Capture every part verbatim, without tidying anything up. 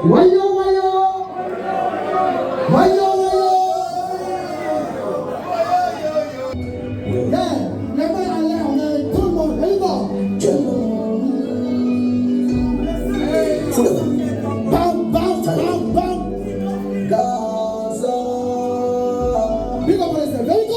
Wayo, wayo. Wayo, wayo. Yeah, les mains en l'air, on est tout le monde. Here we go. Bam, bam, bam, bam. Gaza. Big up on yourself. Here we go.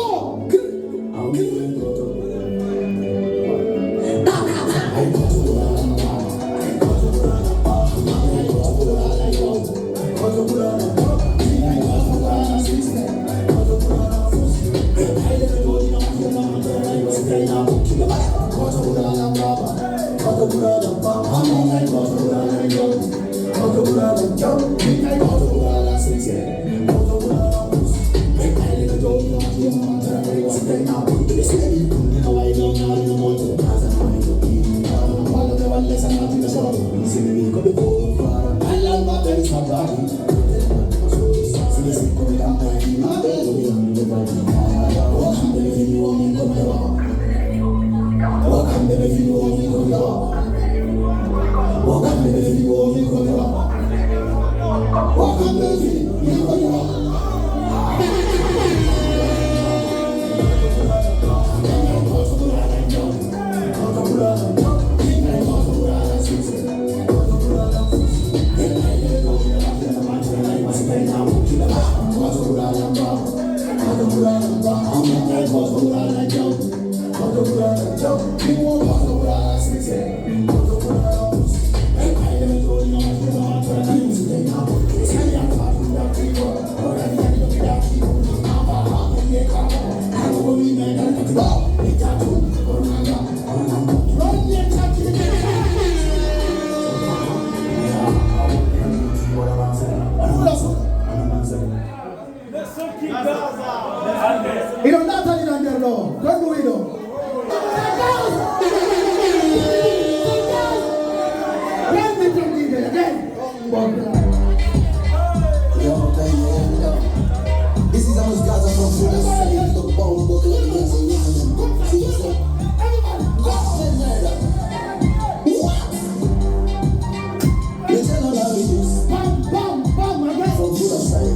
Hiɗon ɗatal ina nder ɗo. Ko ɗum wiɗo? Ɓen mi taggiɓe, ɓen. This is Amos Gaza from Fuda Side, the bomb book. What? Bam, bam, bam, again. From Fuda Side.